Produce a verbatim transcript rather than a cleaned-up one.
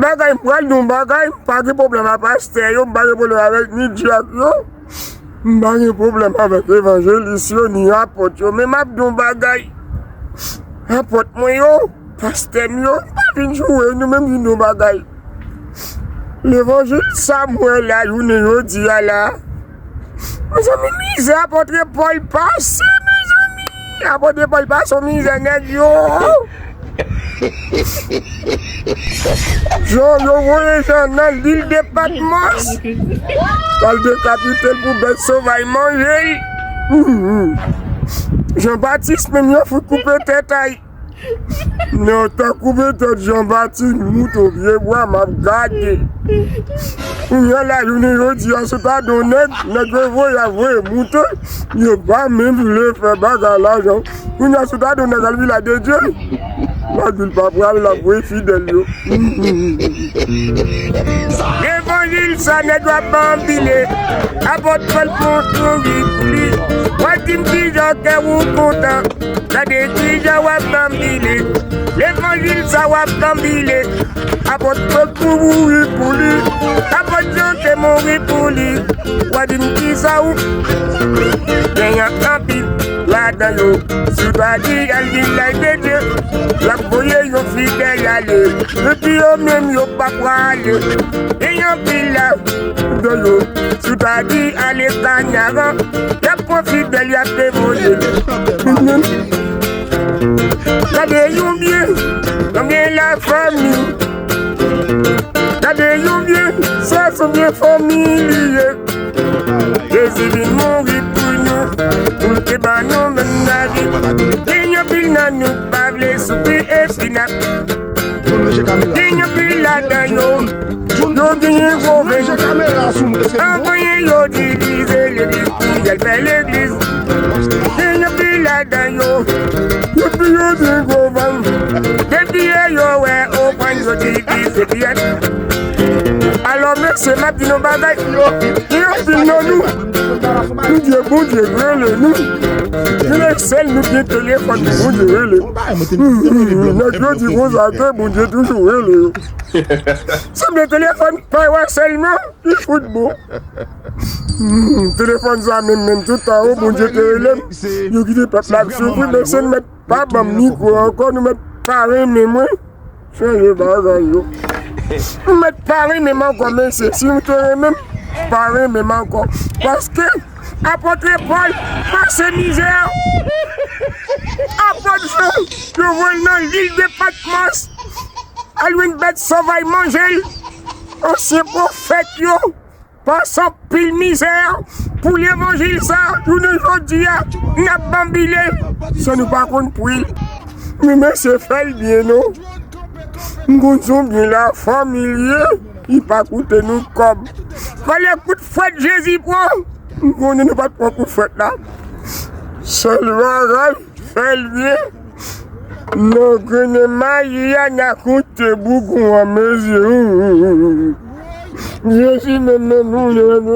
Bagay, m pral di yon bagay, m pa gen pwoblèm ak pastè yo, m pa gen pwoblèm avèk ni dyak yo, m pa gen pwoblèm avèk evanjelis yo, ni apòt yo, men m ap di yon bagay. Apòt mwen yo, pastè m yo, m pa vin joure nou, men m di nou yon bagay. Levanjil sa m wè la, jounen jodi a la, mezanmi, mizè apòt Pòl pase, mezanmi. Apòt Pòl pase yon mizè, nèg yo. Jan yo voye Jan nan lil de Patmòs, pral dekapite l pou bèt sovaj manje l. Jan Batis menm yo fout koupe tèt a l. Nan tankou petèt Jan Batis mouton pye bwa m ap gade. Kounye a la, jounen jodi a, sou ta don nèg, nèg yo voye a voye mouton, yo pa menm vle fè bagay lajan. Kounye a, sou ta don nèg al vila de Dye, la vil pa pral la voye fidèl yo. Levanjil sa nèg yo ap banbile, apòt Pòl pran kouri pou li. W ap di m kijan kè ou kontan. Gade kijan w ap banbile. Levanjil sa w ap banbile. Apòt Pòl mouri pou li. Apòt Jan te mouri pou li. W a di m kisa ou. Genyen anpil ladan yo. Si w ta di al vilaj de Dye, y ap voye yon fidèl ale. Epi yo menm yo pa prale. Genyen anpil ladan yo. Si w ta di ale Kanyaran, y ap pran fidèl, y ap devoye l. Gade yon byen, konbyen lafanmi. Gade yon byen, sa se byen fanmi li ye. Jezi vin mouri pou nou, pou l te ban nou menm lavi. Gen anpil nan nou pa vle soufri epi n ap Gen anpil ladan yo, yo genyen gwo venn. Anvoye yo divize legliz pou y al fè legliz. Gen anpil ladan yo, epi yo gen gwo venn. Depi yo wè ofrann yo divize pyès. Alò, mesye, m ap di nou bagay. Gen anpil nan nou, nou di Bondye rele nou. Gen lè sèl nou gen telefòn pou Bondye rele. Nèg yo di konsa ke Bondye toujou rele yo. Sanble telefòn pa wè sèlman, li fout bon. Hmm, telefòn sa menm, menm tout tan, o, Bondye te rele m. Yo kite pèp la ap soufri, mesye, nou mèt pa ban m mikwo ankò, nou mèt pa renmen mwen. Chanje bagay yo. Nou mèt pa renmen m ankò, mesye. Si nou te renmen m, pa renmen m ankò. Paske Apòt Pòl pase mizè. Apòt Jan, yo voye l nan lil de Patmòs. Al jwenn bèt sovay manje l. Ansyen pwofèt yo pase anpil mizè pou levanjil sa. Jounen jodi a, n ap banbile san nou pa konn pri l. Men mesye, fè l byen non. M konn se yon byen lafanmi l ye, li pa koute nou kòb. Valè kout fwèt Jezi pran, m konnen nou pa t pran kout fwèt la. Sèl bagay, fè l byen. Non, grennen mayi a, n a koute bougon an, mesye. Jezi menm, menm, menm, menm.